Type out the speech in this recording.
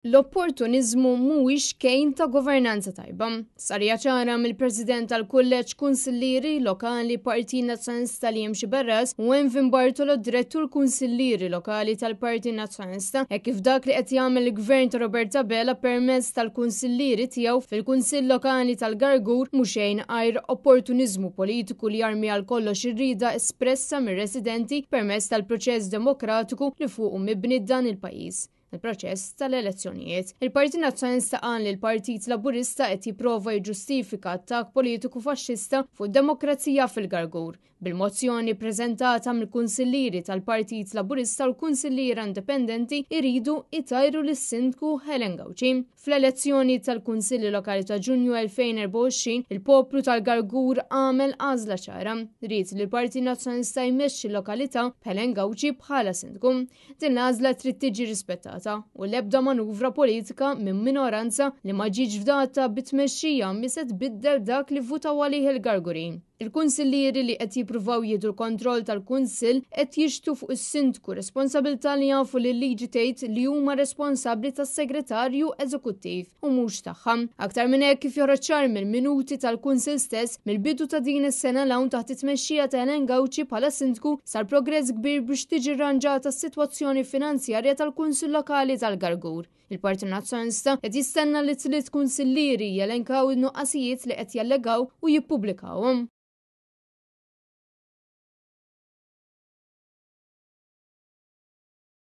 L-opportuniżmu mhuwiex kejl ta' governanza tajba. Stqarrija ċara mill-President tal-Kulleġġ Kunsillieri Lokali Partit Nazzjonalista Liam Sciberras u Envin Bartolo Direttur Kunsillieri Lokali tal-Partit Nazzjonalista hekk kif dak li qed jagħmel il-Gvern ta' Robert Abela permezz tal-kunsillieri tiegħu fil-Kunsill Lokali tal-Gargur mhu xejn għajr opportuniżmu politiku li jarmi għal kollox ir-rieda espressa mir-residenti permezz tal-proċess demokratiku li fuqu mibni dan il-pajjiż. Il-proċess tal-elezzjonijiet. Il-Partit Nazzjonalista qal li l-Partit Laburista qed jipprova jiġġustifika attakk politiku faxxista fuq demokrazija fil-Gargur bil-mozzjoni preżentata mill-kunsillieri tal-Partit Laburista u l-kunsilliera indipendenti iridu itajru lis-Sindku Helen Gauci. Fl-elezzjoni tal-Kunsilli Lokali ta' Ġunju 2024, il-poplu tal-Gargur għamel għażla ċara. Ried li l-Partit Nazzjonalista jmexxi l-lokalità b'Helen Gauci bħala sindku. Din l-għażla trid tiġi rispettata u l-ebda manuvra politika minn minoranza li ma ġietx fdata bit-tmexxija mhi se tbiddel dak li vvutaw għalih il-Gargurin. Il-kunsillieri li qed jippruvaw jieħdu l-kontroll tal-kunsill qed jixtu fuq is-sindku responsabilità li jafu li l-liġi tgħid li huma responsabbli tas-segretarju eżekuttiv u mhux tagħha. Aktar minn hekk kif joħroġ ċar mill-minuti tal-kunsill stess, mill-bidu ta' din is-sena 'l hawn taħt it-tmexxija ta' Helen Gauci bħala sindku sar progress kbir biex tiġi rranġata s-sitwazzjoni finanzjarja tal-Kunsill Lokali tal-Gargur. Il-Partit Nazzjonalista qed jistenna li t-tliet kunsillieri jelenkaw in-nuqqasijiet li qed jallegaw u jippubblikawhom.